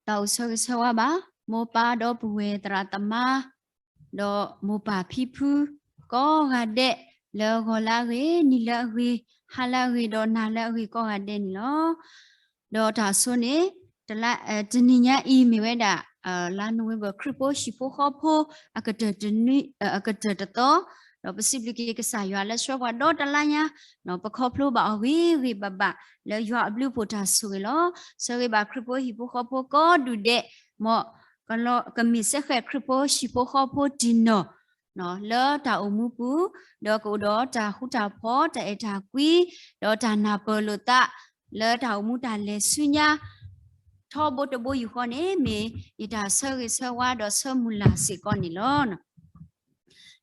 တၢ်အိၣ်ဆၢဂ့ၤဆၢဝါဘၣ် မိၢ်ပၢ်ဒီပုၢ်ဝဲၢ်သရၣ်သမါ ဒီးမိၢ်ပၢ်ဖံဖု ကိးဂၤဒဲး လၢဂီၤလၢအဂ့ၤ နံၤလၢအဂ့ၤ ဟါလၢအဂ့ၤ ဒီးနၤလၢအဂ့ၤကိးဂၤဒဲးန့ၣ်လီၤ. ဒီးတၢ်ဆိန့ၣ် တနံၤညါအံၤမ့ၢ်ဝဲဒၣ် လါနိၣ်ဝ့ဘၢၣ် ခရံာ်ဖိဟံၣ်ဖိဃီဖိ အကတၢၢ်တနွံ အကတၢၢ်တသီ ဒီးပစံးဘျုးက့ၤကစၢ်ယွၤလၢဆှၢပှၤဒီတလါညါ ပခီဖျိဘၣ်အီၤဂ့ၤဂ့ၤဘၣ်ဘၣ် လၢယွၤအဘျုးအဖှိၣ်တၢ်ဆိၣ်ဂ့ၤလီၤ. ဆၢဂ့ၤဘၣ်ခရံာ်ဖိဟံၣ်ဖိဃီဖိကိးဒူၣ်ဒဲး မ်ကမ့ၢ်စ့ၢ်ကီးခရံာ်ဖိဟံၣ်ဖိဃီဖိတံၢ်နီၢ် လၢတၢ်အိၣ်မူပူၤ ဒီးကအိၣ်ဒီးတၢ်ဃူတၢ်ဖိး တၢ်အဲၣ်တၢ်ကွံ ဒီးတၢ်နၢ်ပၢၢ်လိာ်သး လၢတၢ်အိၣ်မူတၢ်လဲၤဆူညါ ထီဘိတဘိယူၢ်ဃီန့ၣ် မ့ၢ်ယတၢ်ဆၢဂ့ၤဆၢဝါဒီးဆၢမုၢ်လၢ်စ့ၢ်ကီးန့ၣ်လီၤ.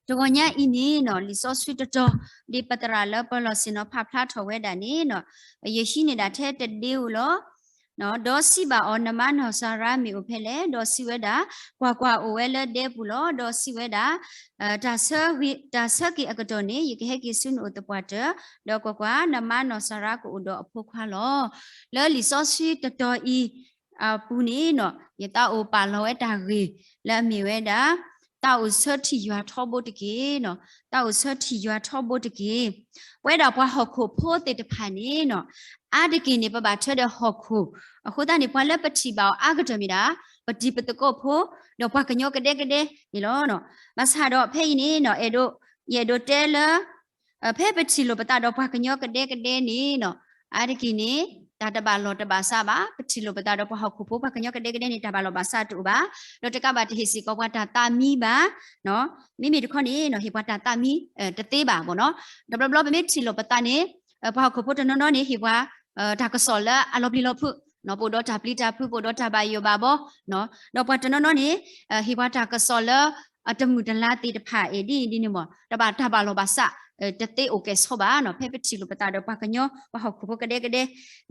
တဂီၤညါအံၤန့ၣ် လံာ်စီဆှံတတီၤ ဒ်ပသရၣ်လၢပၢၤလီၢ်ဆ့ၣ်နီၤဖးဖျါထီၣ်ဝဲဒၣ်န့ၣ် ယဟံးန့ၢ်ဒၣ်ထဲတဒ့ဧိၤလီၤ. ဒီးစံးဘၣ်အီၤ နမါနီၢ်စၤရါမ့ၢ်အိၣ်ဖဲလဲၣ်. ဒီးစံးဝဲဒၣ် ကွၢ်ကွၢ်, အိၣ်ဝဲလၢဒဲပူၤလီၤ. ဒီးစံးဝဲဒၣ် တၢ်ဆၢက့ၤအကတီၢ်န့ၣ် ယကဟဲက့ၤဆူနအိၣ်သပှၢ်တၢၢ်, ဒီးကွၢ်ကွၢ်, နမါနီၢ်စၤရါကအိၣ်ဒီးအဖိခွါလီၤ. လၢလံာ်စီဆှံတတီၤအံၤအပူၤန့ၣ် ယသးအိၣ်ပာ်လီၤဝဲတၢ်ဂ့ၢ်လၢအမ့ၢ်ဝဲဒၣ် သးအိၣ်ဆၢထံၣ်ယွၤထီဘိတက့ၢ်. သးအိၣ်ဆၢထံၣ်ယွၤထီဘိတက့ၢ်. ပဝဲဒၣ်ပှၤဟီၣ်ခိၣ်ဖိသ့ၣ်တဖၣ်န့ၣ် အါတက့ၢ်န့ၣ် ပဘၣ်ထၢဒီးဟီၣ်ခိၣ်, အဃိသတးန့ၣ် ပှၤလၢပထံၣ်ဘၣ်အီၤအါကတၢၢ်မ့ၢ်ဒၣ် ပတံၤပသကိးဖိ ဒီးပှၤကညီကဒဲကဒဲန့ၣ်လီၤ. ဘၣ်ဆၣ်ဒီးဖဲအံၤန့ၣ် အဲၣ်ဒိး, ယအဲၣ်ဒိးတဲလၢ ဖဲပထံၣ်လိာ်ပသးဒီးပှၤကညီကဒဲကဒဲန့ၣ် အါတက့ၢ်န့ၣ် တၢ်တဘၣ်လီၢ်တဘၣ်စးဘၣ်. ပထံၣ်လိာ်ပသးဒီးပှၤဟီၣ်ခိၣ်ဖိ ပှၤကညီကဒဲကဒဲန့ၣ် တၢ်ဘၣ်လီၢ်ဘၣ်စးတအိၣ်ဘၣ်. ဒီးတကးဘၣ်တဟ့ၣ်စ့ၢ်ကီးပှၤတၢ်သးမံဘၣ်. မ့မ့ၢ်တခီန့ၣ် ဟ့ၣ်ပှၤတၢ်သးမံတသ့ဘၣ်ဘၣ်နီၤ. တဘျီဘျီပမ့ၢ်ထံၣ်လိာ်ပသးန့ၣ် ပှၤဟီၣ်ခိၣ်ဖိတနီၤနီၤန့ၣ် ဟ့ၣ်ပှၤ တၢ်ကစီၣ်လၢအလီၤပျံၤလီၤဖုး, ပအိၣ်ဒီးတၢ်ပျံၤတၢ်ဖုး, ပအိၣ်ဒီးတၢ်ဘၣ်ယိၣ်ဘၣ်ဘီ, ဒီးပှၤတနီၤနီၤန့ၣ် ဟ့ၣ်ပှၤတၢ်ကစီၣ်လၢအတမုာ်တလၤသ့ၣ်တဖၣ် အံၤဒ်အံၤဒ်န့ၣ်မ့ၢ် တဘၣ်တၢ်ဘၣ်လီၢ်ဘၣ်စး တသ့အိၣ်ကဲၣ်ဆိးဘၣ်နီၤ. ဖဲပထံၣ်လိာ်ပသးဒီးပှၤကညီ ပှၤဟီၣ်ခိၣ်ဖိကဒဲကဒဲ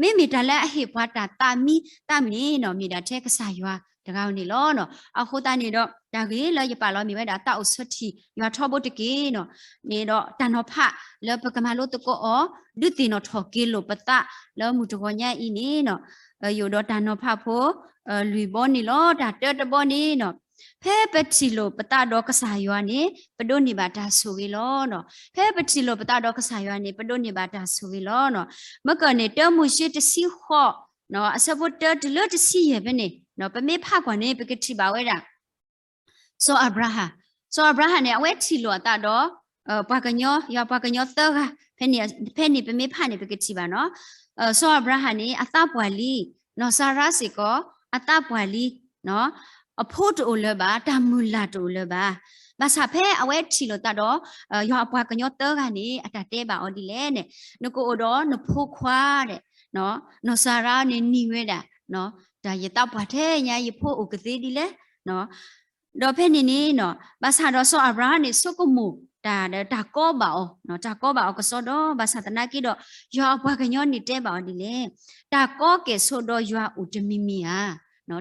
မ့မ့ၢ်တၢ်လၢအဟ့ၣ်ပှၤတၢ်သးမံသးမုာ်န့ၣ်နီၤ မ့ၢ်ဒၣ်ထဲကစၢ်ယွၤတဂၤဧိၤန့ၣ်လီၤ. အဃိသတးန့ၣ်ဒီး တၢ်ဂ့ၢ်လၢယပာ်လီၤမ့ၢ်ဝဲဒၣ် သးအိၣ်ဆၢထံၣ်ယွၤထီဘိတက့ၢ်နီၤ. န့ၣ်ဒီးတၢ်နီၤဖးလၢပကမၤလိသကိးအီၤ ဒုးသ့ၣ်နီၣ်ထီၣ်က့ၤလိာ်ပသးလၢမုၢ်တဂီၤညါအံၤန့ၣ်နီၤ ယအိၣ်ဒီးတၢ်နီၤဖးဖိ လွံၢ်ဘီန့ၣ်လီၤ. တၢ်တၢတဘီန့ၣ်နီၤ ဖဲပထံၣ်လိာ်ပသးဒီးကစၢ်ယွၤန့ၣ် ပဒိးန့ၢ်ဘၣ်တၢ်ဆိၣ်ဂ့ၤလီၤ. ဖဲပထံၣ်လိာ်ပသးဒီးကစၢ်ယွၤန့ၣ် ပဒိးန့ၢ်ဘၣ်တၢ်ဆိၣ်ဂ့ၤလီၤ. မ့ၢ်ကီးန့ၣ် တၢမိၤၡ့တဆံဃိး အဆၢဖိတၢတုၤလၢတဆံယဲၢ်ဖဲန့ၣ် ပမ့ၢ်ဖးကွၢ်န့ၣ် ပကထံၣ်ဘၣ်ဝဲဒၣ် စီၤအၤဘြၤဟၣ်, စီၤအၤဘြၤဟၣ်န့ၣ် အဝဲထံၣ်လိာ်အသးဒီး ပှၤကညီ, ယွၤပှၤကညီသၢဂၤ, ဖဲန့ၣ်, ဖဲန့ၣ်ပမ့ၢ်ဖးန့ၣ် ပကထံၣ်ဘၣ်နီၤ. စီၤအၤဘြၤဟၣ်န့ၣ် အသးပှၢ်လံ, နီၢ်စၤရါစ့ၢ်ကီး အသးပှၢ်လံ, အဖိတအိၣ်လၢၤဘၣ်, တၢ်မုၢ်လၢ်တအိၣ်လၢၤဘၣ်. ဘၣ်ဆၣ်ဖဲအဝဲထံၣ်လိာ်သးဒီး ယွၤအပှၤကညီသၢဂၤန့ၣ် အတၢ်တဲဘၣ်အီၤဒ်လဲၣ်န့ၣ်, နကအိၣ်ဒီးနဖိခွါဒီး နီၢ်စၤရါန့ၣ်နံၤဝဲဒၣ်, တၢ်ယသးပှၢ်ထဲညါ ယဖိအိၣ်ကသ့ဒ်လဲၣ် ဒီးဖဲန့ၣ်န့ၣ်နီၤ ဘၣ်ဆၣ်ဒီးစီၤအၤဘြၤဟၣ်န့ၣ် ဆိကမိၣ်တၢ်ဒီးတၢ်ကီဘၣ်အီၤ, တၢ်ကီဘၣ်အီၤကစီဒီး ဘၣ်ဆၣ်သနာ်က့ဒီး ယွၤအပှၤကညီန့ၣ်တဲဘၣ်အီၤဒ်လဲၣ်, တၢ်ကီကဲၣ်ဆိးဒီးယွၤအိၣ်တမံၤမံၤဧါ,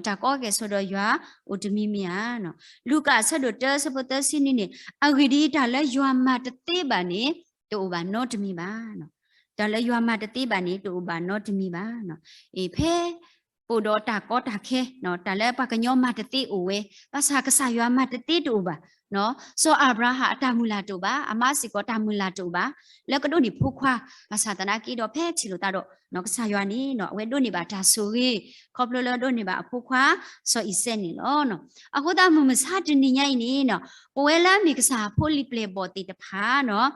တၢ်ကီကဲၣ်ဆိးဒီးယွၤအိၣ်တမံၤမံၤဧါ. လူၤကၣ်အဆၢဒိၣ်တၢ အဆၢဖိသၢဆံနွံန့ၣ် အဂ့ၢ်ဒ်အံၤ တၢ်လၢယွၤမၤတသ့ဘၣ်န့ၣ် တအိၣ်ဘၣ်နီတမံၤဘၣ်. တၢ်လၢယွၤမၤတသ့ဘၣ်န့ၣ် တအိၣ်ဘၣ်နီတမံၤဘၣ်. အံၤဖဲ ပအိၣ်ဒီးတၢ်ကီတၢ်ခဲ, တၢ်လၢပှၤကညီမၤတသ့အိၣ်ဝဲ, ဘၣ်ဆၣ်ကစၢ်ယွၤမၤတသ့တအိၣ်ဘၣ်. စီၤအၤဘြၤဟၣ်အတၢ်မုၢ်လၢ်တအိၣ်ဘၣ်, အမါစ့ၢ်ကီးတၢ်မုၢ်လၢ်တအိၣ်ဘၣ် လၢကဒိးန့ၢ်ဖိခွါ, ဘၣ်ဆၣ်သနာ်က့ဒီးဖဲထံၣ်လိာ်သးဒီး ကစၢ်ယွၤန့ၣ် အဝဲဒိးန့ၢ်ဘၣ်တၢ်ဆိၣ်ဂ့ၤ ခီဖျိလၢဒိးန့ၢ်ဘၣ်အဖိခွါ စီၤအံၤစဲးန့ၣ်လီၤ. အဃိသတးမုၢ်မဆါတနံၤညါအံၤန့ၣ် ပဝဲလၢအမ့ၢ်ကစၢ်ဖိလံၤပျဲၢ်ဘီၣ်သ့ၣ်တဖၣ်နီၤ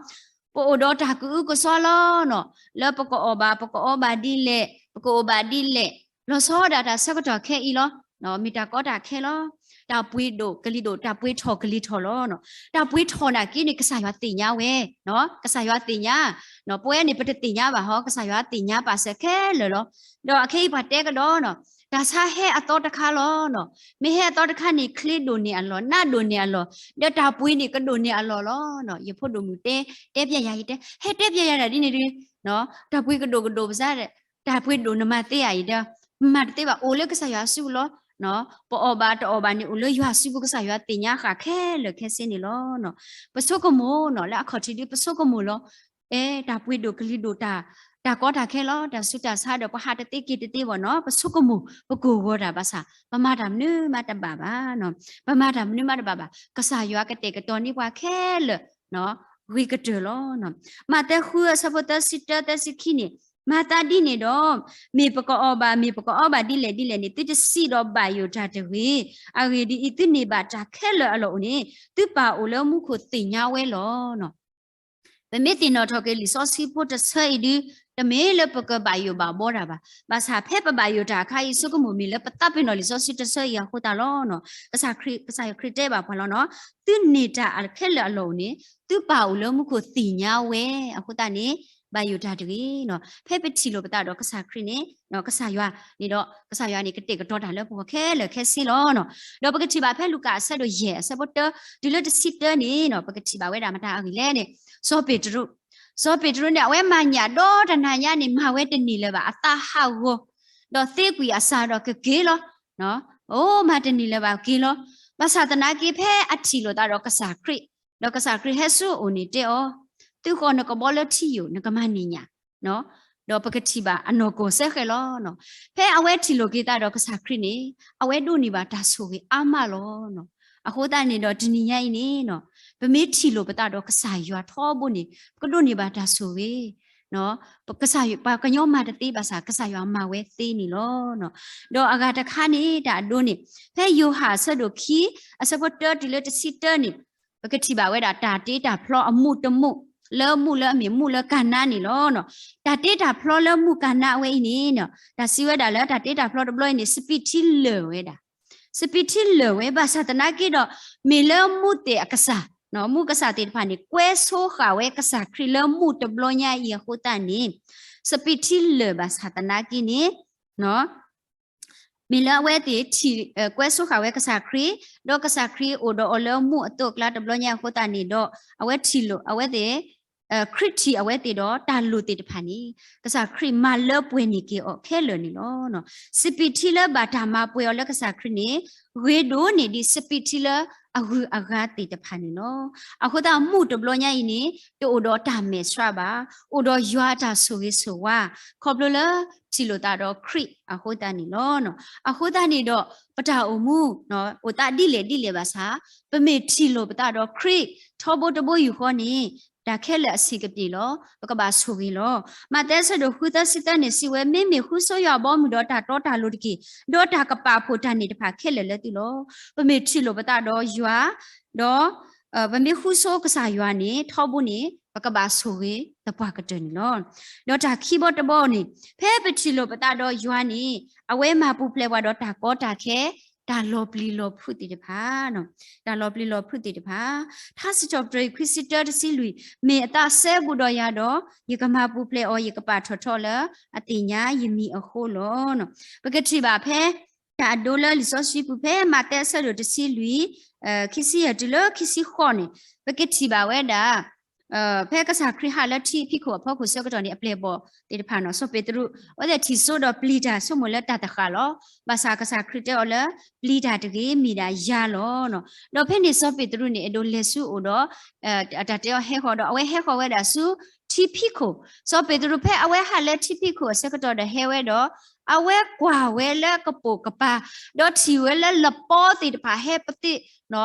ပအိၣ်ဒီးတၢ်ကအုကစွါလီၤနီၤ, လၢပကအီၣ်ဘၣ် ပကအီဘၣ်ဒ်လဲၣ်, ပကအိၣ်ဘၣ်ဒ်လဲၣ်, လီၤဆီဒၣ်တၢ်ဆၢကတီၢ်ခဲအံၤလီၤ. မ့ၢ်တၢ်ကီတၢ်ခဲလီၤ. တၢ်ပှ့ၤဒိၣ်ကလံၤဒိၣ်, တၢ်ပှ့ၤထီၣ်ကလံၤထီၣ်လီၤ. တၢ်ပှ့ၤထီၣ်နာ်က့န့ၣ် ကစၢ်ယွၤသ့ၣ်ညါဝဲ, ကစၢ်ယွၤသ့ၣ်ညါ, ပဝဲန့ၣ် ပတသ့ၣ်ညါဘၣ်ဟီ, ကစၢ်ယွၤသ့ၣ်ညါပာ်စၢၤခဲလၢာ်လီၤ. ဒီးအခဲအံၤပှၤတဲကဒီးနီၤ, တၢ်ဆါဟဲအသီတခါလီၤ. မ့ၢ်ဟဲအသီတခါန့ၣ် ချ့ဒိၣ်န့ၢ်အလီၢ်, နးဒိၣ်န့ၢ်အလီၢ်, ဒီးတၢ်ပှ့ၤန့ၣ်ကဒိၣ်န့ၢ်အလီၢ်လီၤ. ယဖိဒိၣ်မုၣ်တဲ, တဲပျဲယၤ, ယတဲ, ဟဲတဲပျဲယၤဒ်န့ၣ်တဂ့ၤ, တၢ်ပှ့ၤကဒိၣ်ကဒိၣ်ပစး, တၢ်ပှ့ၤဒိၣ်နမၤသ့ဧါအံၤဒီး, မၤတသ့ဘၣ်, အိၣ်လၢကစၢ်ယွၤစုပူၤလီၤ. ပအီၣ်ဘၣ်တအီၣ်ဘၣ်န့ၣ် အိၣ်လၢယွၤစုပူၤ ကစၢ်ယွၤသ့ၣ်ညါဃာ်ခဲလၢာ်ခဲဆ့န့ၣ်လီၤ. ပဆိကမိၣ်နီၤ လၢအခီၣ်ထံးဒ်ပဆိကမိၣ်လီၤ. အဲ တၢ်ပှ့ၤဒိၣ်ကလံၤဒိၣ်တၢ် တၢ်ကီတၢ်ခဲလီၤ, တၢ်ဆူးတၢ်ဆါဒီး ပဟးတသ့က့ၤတသ့ဘၣ်နီၤ, ပဆိကမိၣ် ပကိၢ်ဂီၤတၢ်ဘၣ်ဆၣ် ပမၤတၢ်မနုၤမးတဘၣ်ဘၣ်နီၤ, ပမၤတၢ်မနုၤမးတဘၣ်ဘၣ်, ကစၢ်ယွၤကတဲာ်ကတီၤန့ၢ်ပှၤခဲလၢာ် ဂ့ၤကတၢၢ်လီၤ. မးသဲဃုအဆၢဖိသၢဆံတၢ သၢဆံခံန့ၣ်, မၤသးဒ်န့ၣ်ဒီး, မ့ၢ်ပကအီၣ်ဘၣ် မ့ၢ်ပကအီဘၣ်ဒ်လဲၣ်ဒ်လဲၣ်န့ၣ် သုတစံးဒီးဘၣ်ယိၣ်တၢ်တဂ့ၤ. အဂ့ၢ်ဒ်အံၤ, သုန့ၢ်ဘၣ်တၢ်ခဲလၢာ်အလီၢ်အိၣ်န့ၣ် သုပၢ်အိၣ်လၢမူခိၣ်သ့ၣ်ညါဝဲလီၤ. ပမ့ၢ်သ့ၣ်နီၣ်ထီၣ်က့ၤလံာ်စီဆှံဖိတဆၢအံၤဒု, တမ့ၢ်လၢပကဘၣ်ယိၣ်ဘၣ်ဘီတၢ်ဘၣ်. ဘၣ်ဆၣ်ဖဲပဘၣ်ယိၣ်တၢ်အခါအံၤ ဆိကမိၣ်မ့ၢ်လၢပသးပ့ၤနီၣ်လံာ်စီဆှံတဆၢအံၤအဃိသတးလီၤ. ကစၢ်ခရံာ်, ကစၢ်ယွၤခရံာ်တဲဘၣ်ပှၤလီၤနီၤ, သုန့ၢ်တၢ်ခဲလၢာ်အလီၢ်အိၣ်န့ၣ် သုပၢ်အိၣ်လၢမူခိၣ်သ့ၣ်ညါဝဲအဃိသတးန့ၣ် ဘၣ်ယိၣ်တၢ်တဂ့ၤနီၤ. ဖဲပထံၣ်လိာ်ပသးဒီးကစၢ်ခရံာ်န့ၣ်, ကစၢ်ယွၤန့ၣ်ဒီး ကစၢ်ယွၤန့ၣ် ကတဲာ်ကတီၤတၢ်လၢပဂီၢ်ခဲလၢာ်ခဲဆ့လီၤ. ဒီးပကထံၣ်ဘၣ်ဖဲလူၤကၣ်အဆၢဒိၣ်ယဲၢ် အဆၢဖိတၢ တုၤလၢတဆံတၢန့ၣ်နီၤ, ပကထံၣ်ဘၣ်ဝဲဒၣ်မတၤအဂ့ၢ်လဲၣ်န့ၣ်, စီၤပ့းတရူး, စီၤပ့းတရူးန့ၣ် အဝဲမၤညၣ်ဒီတနၤညါန့ၣ် မၤဝဲတန့ၢ်လၢၤဘၣ်, အသးဟးဂီၤ, ဒီးသ့ကွံာ်အစၢ်ဒီးကက့ၤလီၤ. အိ မၤတန့ၢ်လၢၤဘၣ်က့ၤလီၤ. ဘၣ်ဆၣ်သနာ်က့ဖဲအထံၣ်လိာ်သးဒီးကစၢ်ခရံာ်, ဒီးကစၢ်ခရံာ်ဟဲဆူအအိၣ်န့ၣ်တဲအီၤ, သုဃီၤနကဘီလၢထံယိာ် နကမၤန့ၢ်ညၣ် ဒီးပကထံၣ်ဘၣ်အနီၢ်ကီၢ်စဲဃဲးလီၤ. ဖဲအဝဲထံၣ်လိာ်က့ၤသးဒီးကစၢ်ခရံာ်န့ၣ် အဝဲဒိးန့ၢ်ဘၣ်တၢ်ဆိၣ်ဂ့ၤအါမးလီၤ. အဃိသတးန့ၣ်ဒီးတနံၤညါအံၤန့ၣ်, ပမ့ၢ်ထံၣ်လိာ်ပသးဒီးကစၢ်ယွၤထီဘိန့ၣ် ပကဒိးန့ၢ်ဘၣ်တၢ်ဆိၣ်ဂ့ၤ ကစၢ်ယွၤ ပှၤကညီမၤတသ့ဘၣ်ဆၣ် ကစၢ်ယွၤမၤဝဲသ့န့ၣ်လီၤ. ဒီးအဂၤတခါန့ၣ် တၢ်အဒိန့ၣ်, ဖဲယိၤဟၣ်အဆၢဒိၣ်ခံ အဆၢဖိတၢတုၤလၢတဆံတၢန့ၣ်, ပကထံၣ်ဘၣ်ဝဲဒၣ်တၢ်တ့တၢ်ဖျီအမူးတမူး, လၢမူးလၢအမ့ၢ်မူးလၢကၤနါန့ၣ်လီၤ. တၢ်တ့တၢ်ဖျီလၢမူးကၤနါအဝဲအံၤန့ၣ်, တၢ်စံးဝဲဒၣ်လၢတၢ်တ့တၢ်ဖျီတဘျီအံၤန့ၣ် စပံးထံလၢာ်ဝဲဒၣ် စပံးထံလၢာ်ဝဲဘၣ်ဆၣ်သနာ်က့ဒီး, မ့ၢ်လၢမူးသ့ၣ်အကစၢ်, မူးကစၢ်သ့ၣ်တဖၣ်န့ၣ် ကွဲဆိဃာ်ဝဲကစၢ်ခရံာ်လၢမူးတဘျီညါအံၤအဃိသတးန့ၣ်, စပံးထံလၢာ်ဘၣ်ဆၣ်သနာ်က့န့ၣ်, မ့ၢ်လၢအဝဲသ့ၣ်ထံၣ်, ကွဲဆိဃာ်ဝဲကစၢ်ခရံာ်, ဒီးကစၢ်ခရံာ်အိၣ်ဒီးအီၤလၢမူးအသိးအကျါတဘျီညါအဃိသတးန့ၣ်ဒီး, အဝဲထံၣ်လိာ်အဝဲသ့ၣ် ခရံာ်ထံၣ်အဝဲသ့ၣ်ဒီးတၢ်လိၣ်သ့ၣ်တဖၣ်န့ၣ်, ကစၢ်ခရံာ်မၤလၢပှဲၤန့ၢ်က့ၤအီၤခဲလၢာ်န့ၣ်လီၤ. စပံးထံလၢဘၣ်တၢ်မၤပှဲၤအီၤလၢကစၢ်ခရံာ်န့ၣ်, ဂ့ၤဒိၣ်န့ၢ်ဒံးစပံးထံလၢအဂုၤအဂၤသ့ၣ်တဖၣ်န့ၣ်လီၤ. အဃိသတးမူးတဘျီညါအံၤန့ၣ်, တအိၣ်ဒီးတၢ်မဲာ်ဆှးဘၣ်, အိၣ်ဒီးယွၤအတၢ်ဆိၣ်ဂ့ၤဆိၣ်ဝါ, ခီဖျိလၢထံၣ်လိာ်သးဒီးခရံာ်အဃိသတးန့ၣ်လီၤ. အဃိသတးန့ၣ်ဒီး, ပတၢ်အိၣ်မူ, အိၣ်သးဒ်လဲၣ်ဒ်လဲၣ်ဘၣ်ဆၣ်, ပမ့ၢ်ထံၣ်လိာ်ပသးဒီးခရံာ်ထီဘိတဘိယူၢ်ဃီန့ၣ်, တၢ်ခဲလၢာ်အဆင်ပြေလီၤ, ပကဘၣ်ဆိၣ်ဂ့ၤလီၤ. မးသဲအဆၢဒိၣ်ဃုသၢဆံသၢန့ၣ်စံးဝဲ, မ့မ့ၢ်ဃုဆိယွၤအဘီအမုၢ်ဒီးတၢ်တီတၢ်လိၤတက့ၢ်, ဒီးတၢ်ကပာ်ဖှိၣ်တၢ်န့ၣ်တဖၣ်ခဲလၢာ်လၢသုလီၤ. ပမ့ၢ်ထံၣ်လိာ်ပသးဒီးယွၤ, ဒီး, ပမ့ၢ်ဃုဆိကစၢ်ယွၤန့ၣ် ထီဘိန့ၣ် ပကဘၣ်ဆိၣ်ဂ့ၤသပှၢ်ကတၢၢ်န့ၣ်လီၤ. ဒီးတၢ်ခံဘီတဘီန့ၣ်, ဖဲပထံၣ်လိာ်ပသးဒီးယွၤန့ၣ်, အဝဲမၤပူၤဖျဲးပှၤဒီးတၢ်ကီတၢ်ခဲ, တၢ်လီၤပျံၤလီၤဖုးသ့ၣ်တဖၣ် တၢ်လီၤပျံၤလီၤဖုးသ့ၣ်တဖၣ်, ထါစံးထီၣ်ပတြၢၤ ခွံဆံတၢ တဆံလွံၢ်, မ့ၢ်အသးစဲဘူးဒီးယၤဒီး, ယကမၤပူၤဖျဲးအီၤ, ယကပာ်ထီၣ်ထီလၢအသ့ၣ်ညါယမံၤအဃိလီၤ. ပကထံၣ်ဘၣ်ဖဲ, တၢ်အဒိလၢလံာ်စီဆှံပူၤဖဲမးသဲအဆၢဒိၣ်တဆံလွံၢ်, ခံဆံယဲၢ်တုၤလၢခံဆံဃိးန့ၣ်, ပကထံၣ်ဘၣ်ဝဲဒၣ် ဖဲကစၢ်ခရံာ်ဟးလၢထံဖံးခိၣ်အဖီခိၣ်ဆၢကတီၢ်န့ၣ် အပျဲၢ်ဘီၣ်သ့ၣ်တဖၣ်နီၤ စီၤပ့းတရူး အဝဲသ့ၣ်ထံၣ်စိဒီးပျံၤတၢ်ဆိကမိၣ်လၢတၢ်တဃၣ်လီၤ. ဘၣ်ဆၣ်ကစၢ်ခရံာ်တဲအီၤလၢ ပျံၤတၢ်တဂ့ၤ မ့ၢ်ဒၣ်ယၤလီၤ. ဒီးဖဲန့ၣ်စီၤပ့းတရူးန့ၣ် အဲၣ်ဒိးလဲၤဆူအအိၣ်ဒီး တၢ်တဲအီၤဟဲဃီၤဒီး အဝဲဟဲဃီၤဝဲဒၣ်ဆူထံဖံးခိၣ်. စီၤပ့းတရူးဖဲအဝဲဟးလၢထံဖံးခိၣ်အဆၢကတီၢ်ဒီးဟဲဝဲဒီး အဝဲကွၢ်ဝဲလၢကပိာ်ကပၤ ဒီးထံၣ်ဝဲလၢလပီသ့ၣ်တဖၣ်ဟဲပသ့ၣ်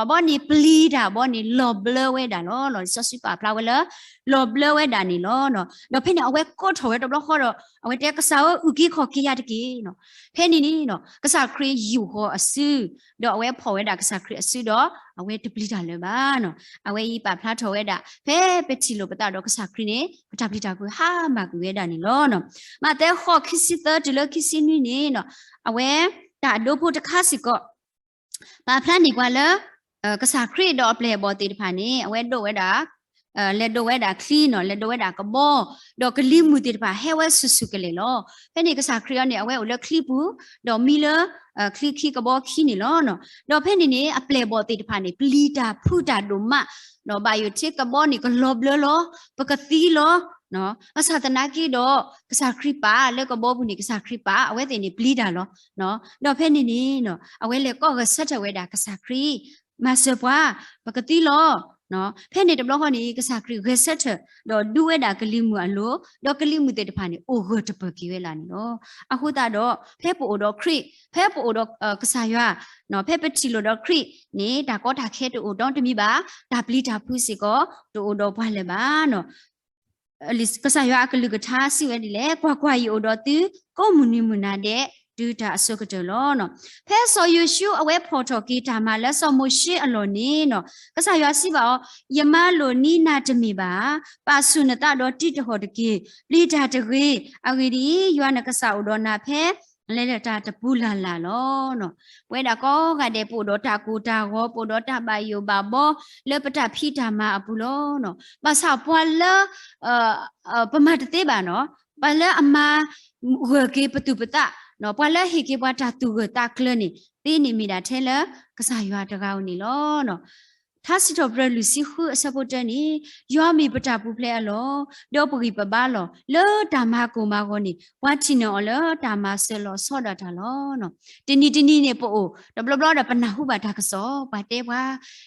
ဘီန့ၣ်ပျံၤတၢ်ဘီန့ၣ် လီၤဘျၢဝဲဒၣ်လီၤ. လံာ်စီဆှံပာ်ဖျါဝဲလၢ လီၤဘျၢဝဲဒၣ်န့ၣ်လီၤ. ဒီးဖဲန့ၣ်အဝဲကိးထီၣ်ဝဲတဘျီဃီဒီး အဝဲတဲကစၢ်ဧၢ အုၣ်က့ၤခီၣ်က့ၤယၤတက့ၢ်. ဖဲန့ၣ်န့ၣ် ကစၢ်ခရံာ်ယူာ်ဃီၤအစု ဒီးအဝဲဖီၣ်ဝဲဒၣ်ကစၢ်ခရံာ်အစုဒီး အဝဲတပျံၤတၢ်လၢၤဘၣ်. အဝဲအံၤပာ်ဖျါထီၣ်ဝဲဒၣ် ဖဲပထံၣ်လိာ်ပသးဒီးကစၢ်ခရံာ်န့ၣ် ပတၢ်ပျံၤတၢ်ဖုးဟါမၢ်ကွံာ်ဝဲဒၣ်န့ၣ်လီၤ. မးသဲဃိး ခံဆံသၢတုၤလၢခံဆံနွံန့ၣ် အဝဲတၢ်အဒိဖိတခါစ့ၢ်ကီး ပာ်ဖျါန့ၢ်ပှၤလၢ ကစၢ်ခရံာ်ဒီးအပျဲၢ်အဘီၣ်သ့ၣ်တဖၣ်န့ၣ် အဝဲဒိးဝဲဒၣ် လဲၤဒိးဝဲဒၣ်ချံနီၤ လဲၤဒိးဝဲဒၣ်ကဘီ ဒီးကလံၤမုၢ်သ့ၣ်တဖၣ်ဟဲဝဲဆူၣ်ဆူၣ်ကလဲာ်လီၤ. ဖဲန့ၣ်ကစၢ်ခရံာ်အံၤန့ၣ် အဝဲအိၣ်လၢချံပူၤ ဒီးမံလၢ ချံခံကဘီခံန့ၣ်လီၤ. ဒီးဖဲန့ၣ်န့ၣ် အပျဲၢ်အဘီၣ်သ့ၣ်တဖၣ်န့ၣ် ပျံၤတၢ်ဖုးတၢ်ဒိၣ်မး ဒီးဘၣ်ယိၣ်ထံကဘီန့ၣ်ကလီၤဘျၢလီၤ ပကသံလီၤ. ဘၣ်ဆၣ်သနာ်က့ဒီး ကစၢ်ခရံာ်ပာ်လၢကဘီပူၤန့ၣ် ကစၢ်ခရံာ်ပာ် အဝဲသ့ၣ်န့ၣ်ပျံၤတၢ်လီၤ. ဒီးဖဲန့ၣ်န့ၣ် အဝဲလဲၤကိးဂဲၤဆၢထၢၣ်ဝဲဒၣ်ကစၢ်ခရံာ် မၤစၢၤပှၤ ပကသံလီၤ. ဖဲန့ၣ်တဘျီဃီန့ၣ် ကစၢ်ခရံာ်ဂဲၤဆၢထၢၣ် ဒီးဒူဝဲဒၣ်ကလံၤမုၢ်အလိၤ, ဒီးကလံၤမုၢ်သ့ၣ်တဖၣ်န့ၣ် အိၣ်ဂၢၢ်တပၢၢ်က့ၤဝဲလၢန့ၣ်လီၤ. အဃိသတးဒီး ဖဲပအိၣ်ဒီးခရံာ်, ဖဲပအိၣ်ဒီးကစၢ်ယွၤ, ဖဲပထံၣ်လိာ်ဒီးခရံာ်န့ၣ် တၢ်ကီတၢ်ခဲတအိၣ်ဒီတမံၤဘၣ်, တၢ်ပျံၤတၢ်ဖုးစ့ၢ်ကီး တအိၣ်ဒီးပှၤလၢၤဘၣ်. ကစၢ်ယွၤအကလုၢ်ကထါစံးဝဲဒ်လဲၣ်, ကွၢ်ကွၢ်, ယအိၣ်ဒီးသု ကိးမုၢ်နံၤမုၢ်နၤဒဲး တုၤတၢ်အဆိကတၢၢ်လီၤ. ဖဲစီၤယိၤၡူအဝဲဖီၣ်ထီၣ်က့ၤတၢ်မၤလၢစီၤမိၤၡ့အလီၢ်န့ၣ်, ကစၢ်ယွၤစံးဘၣ်အီၤ, ယမၤလိာ်နံၤနၤတမ့ၢ်ဘၣ်ဧါ. ပာ်ဆူၣ်နသးဒီးတံးတဟီၣ်တက့ၢ်. ပျံၤတၢ်တဂ့ၤ. အဂ့ၢ်ဒ်အံၤ, ယွၤနကစၢ်အိၣ်ဒီးနၤဖဲ လဲၤတၢ်တပူၤလၢ်လၢ်လီၤ. ပဝဲဒၣ်ကိးဂၤဒဲး ပအိၣ်ဒီးတၢ်ကိၢ်တၢ်ဂီၤ, ပအိၣ်ဒီးတၢ်ဘၣ်ယိၣ်ဘၣ်ဘီ လၢပတၢ်ဖံးတၢ်မၤအပူၤလီၤ. ဘၣ်ဆၣ်ပှၤလၢ ပမၤတသ့ဘၣ်နီၤ, ပှၤလၢအမၤဂၢၢ်က့ၤပသူၣ်ပသး, ပှၤလၢဟ့ၣ်က့ၤပှၤတၢ်သူၣ်ဂၢၢ်သးကျၢၤန့ၣ် သ့န့ၣ်မ့ၢ်ဒၣ်ထဲလၢကစၢ်ယွၤတဂၤဧိၤန့ၣ်လီၤ. ထါစံးထီၣ်ပတြၢၤလွံၢ်ဆံဃုအဆၢဖိတၢန့ၣ်, ယွၤမ့ၢ်ပတၢ်ပူၤဖျဲးအလီၢ်, ဒီးပဂံၢ်ပဘါလီၢ်, လၢတၢ်မၤကိၢ်မၤဂီၤန့ၣ် ပှၤထံၣ်န့ၢ်အီၤလၢတၢ်မၤစၢၤလီၤဆီဒၣ်တၢ်လီၤ. တနံၤတနံၤန့ၣ်ပအိၣ် တဘျီဘျီဒီးပနၢ်ဟူဘၣ်တၢ်ကစီၣ်, ပှၤတဲပှၤ,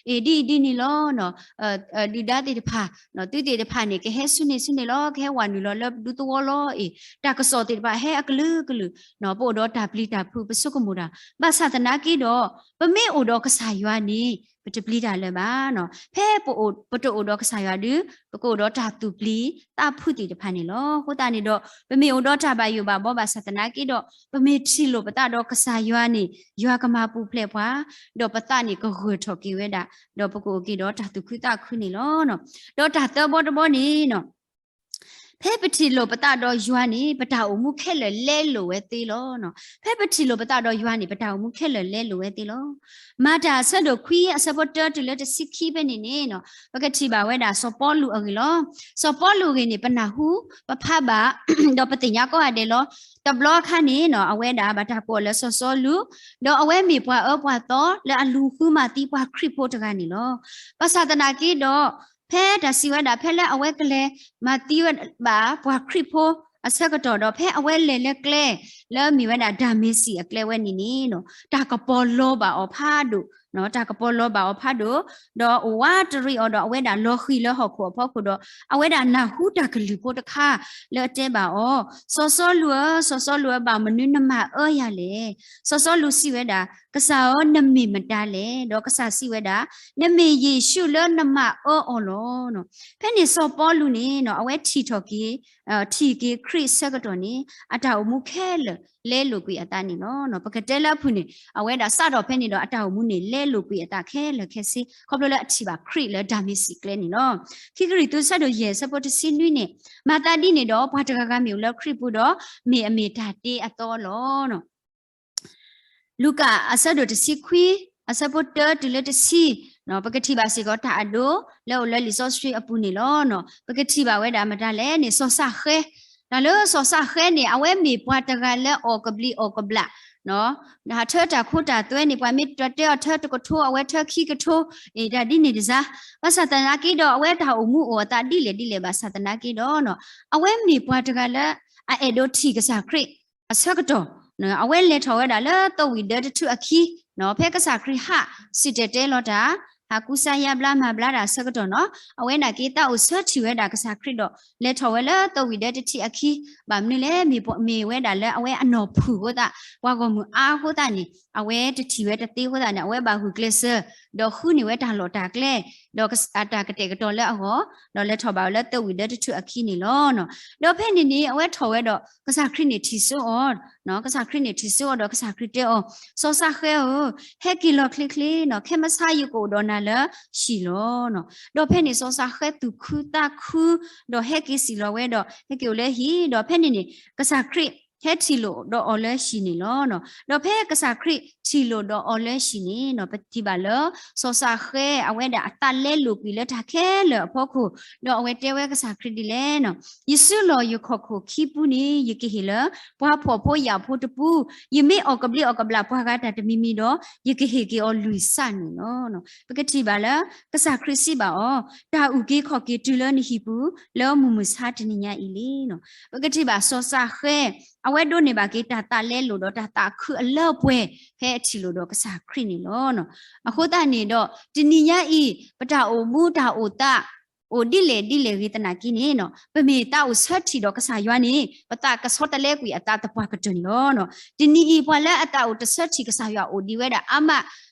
အ့ ဒ်အံၤဒ်န့ၣ်လီၤ. ဒုၣ်ဒါသ့ၣ်တဖၣ်, သုသ့ၣ်တဖၣ်န့ၣ် ကဟဲဆူန့ၣ်ဆူန့ၣ်လီၤ, ကဟဲဝးနုာ်လီၤလၢဒူသဝီလီၤ. အ့ တၢ်ကစီၣ်သ့ၣ်တဖၣ်ဟဲအကလုာ်ကလုာ်, ပအိၣ်ဒီးတၢ်ပျံၤတၢ်ဖုး ပဆိကမိၣ်တၢ်, ဘၣ်ဆၣ်သနာ်က့ဒီး ပမ့ၢ်အိၣ်ဒီးကစၢ်ယွၤန့ၣ် ပတပျံၤတၢ်လၢၤဘၣ်. ဖဲပတအိၣ်ဒီးကစၢ်ယွၤဒီး ပကအိၣ်ဒီးတၢ်သူၣ်ပျံၤသးဖုးသ့ၣ်တဖၣ်န့ၣ်လီၤ. အဃိသတးန့ၣ်ဒီး ပမ့ၢ်အိၣ်ဒီးတၢ်ဘၣ်ယိၣ်ဘၣ်ဘီဘၣ်ဆၣ်သနာ်က့ဒီး ပမ့ၢ်ထံၣ်လိာ်ပသးဒီးကစၢ်ယွၤန့ၣ် ယွၤကမၤပူၤဖျဲးပှၤ, ဒီးပသးန့ၣ်ကဂၢၢ်ထီၣ်က့ၤဝဲဒၣ်, ဒီးပကအိၣ်က့ၤဒီးတၢ်သူၣ်ခုသးခုန့ၣ်လီၤ. ဒီးတၢ်သၢဘီတဘီန့ၣ် ဖဲပထံၣ်လိာ်ပသးဒီးယွၤန့ၣ် ပတၢ်အိၣ်မူခဲလၢာ်လဲလိာ်ဝဲသ့လီၤ. ဖဲပထံၣ်လိာ်ပသးဒီးယွၤန့ၣ် ပတၢ်အိၣ်မူခဲလၢာ်လဲလိာ်ဝဲသ့လီၤ. မၤတၢ်အဆၢဒိၣ်ခွံအဆၢဖိတၢတုၤလၢတဆံခံဖဲန့ၣ်န့ၣ် ပကထံၣ်ဘၣ်ဝဲဒၣ်စီၤပီလူးအဂ့ၢ်လီၤ. စီၤပီလူးအဂ့ၢ်န့ၣ် ပနၢ်ဟူ, ပဖးဘၣ်, ဒီးပသ့ၣ်ညါကိးဂၤဒဲးလီၤ. တဘျီအခါန့ၣ် အဝဲဒၣ်ဘၣ်တၢ်ကိးအီၤလၢစီၤစီလူး, ဒီးအဝဲမ့ၢ်ပှၤအၢပှၤသီလၢအလူၤဃုမၤသံပှၤခရံာ်ဖိတဂၤန့ၣ်လီၤ. ဘၣ်ဆၣ်သနာ်က့ဒီး ဖဲတၢ်စံးဝဲဒၣ် ဖဲလၢအဝဲကလဲၤမၤသံဝဲဘၣ်ပှၤခရံာ်ဖိအဆၢကတီၢ်ဒီး ဖဲအဝဲလဲၤလၢကျဲ လၢမ့ၢ်ဝဲဒၣ်ဒၤမ့းစံးအကျဲဝဲန့ၣ်န့ၣ် တၢ်ကပီၤလီၤဘၣ်အီၤဖးဒိၣ်, တၢ်ကပီၤလီၤဘၣ်အီၤဖးဒိၣ်, ဒီးအိၣ်ဝးတရံးအီၤဒီး အဝဲဒၣ်လီၤဃံၤလၢဟီၣ်ခိၣ်အဖီခိၣ်ဒီး အဝဲဒၣ်နၢ်ဟူတၢ်ကလုၢ်ဖိတခါလၢအတဲဘၣ်အီၤ, စီၤစီလူးဧၢ, စီၤစီလူးဧၢ, ဘၣ်မနုၤနမၤအၢယၤလဲၣ်. စီၤစီလူးစံးဝဲဒၣ်, ကစၢ်ဧၢ, နမ့ၢ်မတၤလဲၣ်. ဒီးကစၢ်စံးဝဲဒၣ်, နမ့ၢ်ယ့ၣ်ၡူးလၢနမၤအၢအီၤလီၤ. ဖဲန့ၣ်စီၤပီလူးန့ၣ် အဝဲထံၣ်ထီၣ်က့ၤ, ထံၣ်က့ၤခရံာ်အဆၢကတီၢ်န့ၣ် အတၢ်အိၣ်မူခဲလၢာ်လဲလိာ်ကွံာ်အသးန့ၣ်လီၤ. ပကတဲလၢအဖုၣ်န့ၣ် အဝဲဒၣ်စးထီၣ်ဖဲန့ၣ်ဒီး အတၢ်အိၣ်မူန့ၣ် လဲလိာ်ကွံာ်အသးခဲလၢာ်ခဲဆ့ ခီဖျိလၢအထံၣ်ဘၣ်ခရံာ်လၢဒၤမ့းစံးကျဲန့ၣ်လီၤ. ခံကရံၣ်သူးဆၢဒိၣ်ယဲၢ်ဆၢဖိတဆံနွံန့ၣ်, မၤသးဒ်န့ၣ်ဒီး ပှၤတဂၤဂၤမ့ၢ်အိၣ်လၢခရံာ်ပူၤဒီး မ့ၢ်အမ့ၢ်တၢ်တ့အသီလီၤ. လူၤကၣ်အဆၢဒိၣ်တဆံခွံ အဆၢဖိတၢတုၤလၢတဆံ, ပကထံၣ်ဘၣ်စ့ၢ်ကီးတၢ်အဒိလၢအအိၣ်လၢလံာ်စီဆှံအပူၤန့ၣ်လီၤ. ပကထံၣ်ဘၣ်ဝဲဒၣ်မတၤလဲၣ်န့ၣ် စီၤစၢ်ဃဲ, တၢ်လၢစီၤစၢ်ဃဲန့ၣ် အဝဲမ့ၢ်ပှၤတဂၤလၢအီၣ်ကဘျံးအီၣ်ကဘျၣ် ထၢတၢ်ခိတၢ်သွဲန့ၣ် ပှၤမ့ၢ်တတဲအီၤထၢတကထိ အဝဲထၢခံကထိ, အ့ တၢ်ဒ်န့ၣ်တစၢ်. ဘၣ်ဆၣ်သနာ်က့ဒီး အဝဲတၢ်အိၣ်မူအိၣ်အသးဒ်လဲၣ်ဒ်လဲၣ်ဘၣ်ဆၣ်သနာ်က့ဒီး အဝဲမ့ၢ်ပှၤတဂၤလၢ အအဲၣ်ဒိးထံၣ်ကစၢ်ခရံာ်အဆၢကတီၢ်, အဝဲလဲၤထီၣ်ဝဲဒၣ်လၢသီၣ်ဝံၣ်ဒၢတထူၣ်အခံ, ဖဲကစၢ်ခရံာ်ဟးစံၣ်တဲၤတဲလီၤတၢ်, ဟးကူစါယါဘျါမၤဘျါတၢ်အဆၢကတီၢ်နီၤ, အဝဲနာ်က့သးအိၣ်ဆၢထံၣ်ဝဲဒၣ်ကစၢ်ခရံာ်ဒီး လဲၤထီၣ်ဝဲလၢသီၣ်ဝံၣ်ဒၢတထူၣ်အခံ, ဘၣ်မနုၤလဲၣ် မ့ၢ်ဝဲဒၣ်လၢအဝဲအနီၢ်ဖုၣ်အဃိသတး, ပှၤဂီၢ်မုၢ်အါအဃိသတးန့ၣ် အဝဲတထံၣ်ဝဲတသ့အဃိသတးန့ၣ် အဝဲဘၣ်ဂုာ်ကျဲးစၢး, ဒီးဃုန့ၢ်ဝဲတၢ်လီၢ်တၢ်ကျဲ, ဒီးအတၢ်ကတဲာ်ကတီၤလၢအဂီၢ်, ဒီးလဲၤထီၣ်ဘၣ်ဝဲလၢသီၣ်ဝံၣ်ဒၢတထူၣ်အခံန့ၣ်လီၤ. ဒီးဖဲန့ၣ်န့ၣ် အဝဲထီၣ်ဝဲဒီး ကစၢ်ခရံာ်န့ၣ်ထံၣ်စိအီၤ, ကစၢ်ခရံာ်န့ၣ်ထံၣ်စိအီၤဒီးကစၢ်ခရံာ်တဲအီၤ, စီၤစၢ်ဃဲဧၢ, ဟဲက့ၤလီၤချ့ချ့နီၤ, ခဲမုၢ်ဆါယကအိၣ်ဒီးနၤလၢဟံၣ်လီၤ. ဒီးဖဲန့ၣ်စီၤစၢ်ဃဲသူၣ်ခုသးခု, ဒီးဟဲက့ၤစံၣ်လီၤဝဲဒီး ဟဲက့ၤအိၣ်လၢဟံၣ်, ဒီးဖဲန့ၣ်န့ၣ် ကစၢ်ခရံာ်ဟဲထံၣ်လိာ်ဒီးအီၤလၢဟံၣ်န့ၣ်လီၤ. ဒီးဖဲကစၢ်ခရံာ်ထံၣ်လိာ်ဒီးအီၤလၢဟံၣ်န့ၣ် ပထံၣ်ဘၣ်လၢ စီၤစၢ်ဃဲအဝဲဒၣ်အသးလဲလိာ်ကွံာ်လၢတၢ်ခဲလၢာ်အဖီခိၣ်, ဒီးအဝဲတဲဝဲကစၢ်ခရံာ်ဒ်လဲၣ် ယစုလီၢ်ယခီၣ်ခိၣ်ခံပူန့ၣ် ယကဟ့ၣ်လၢ ပှၤဖှီၣ်ဖိယာ်ဖိတပူ, ယမ့ၢ်အီၣ်ကဘျံးအီၣ်ကဘျၣ်ပှၤဂၤတၢ်တမံၤမံၤဒီး ယကဟ့ၣ်က့ၤအီၤလွံၢ်စးန့ၣ်လီၤ. ပကထံၣ်ဘၣ်လၢ ကစၢ်ခရံာ်စံးဘၣ်အီၤ, တၢ်အုၣ်က့ၤခီၣ်က့ၤတုၤလၢနဟံၣ်ပူၤ လၢမုၢ်မဆါတနံၤညါအံၤလံ. ပကထံၣ်ဘၣ်စီၤစၢ်ဃဲ အဝဲဒိးန့ၢ်ဘၣ်က့ၤတၢ်သးလဲလိာ်ဒီးတၢ်သးခုအလၢအပှဲၤ ဖဲအထံၣ်လိာ်ဒီးကစၢ်ခရံာ်န့ၣ်လီၤ. အဃိသတးန့ၣ်ဒီး တနံၤညါအံၤ ပတၢ်အိၣ်မူတၢ်အိၣ်သး အိၣ်ဒ်လဲၣ်ဒ်လဲၣ်ဂ့ၤသနာ်က့န့ၣ် ပမ့ၢ်သးအိၣ်ဆၢထံၣ်ဒီးကစၢ်ယွၤန့ၣ် ပသးကဆီတလဲကွံာ်အသးသပှၢ်ကတၢၢ်န့ၣ်လီၤ. တနံၤအံၤ ပှၤလၢအသးအိၣ်တဆၢထံၣ်ကစၢ်ယွၤအိၣ်ဒံးဝဲဒၣ်အါမး,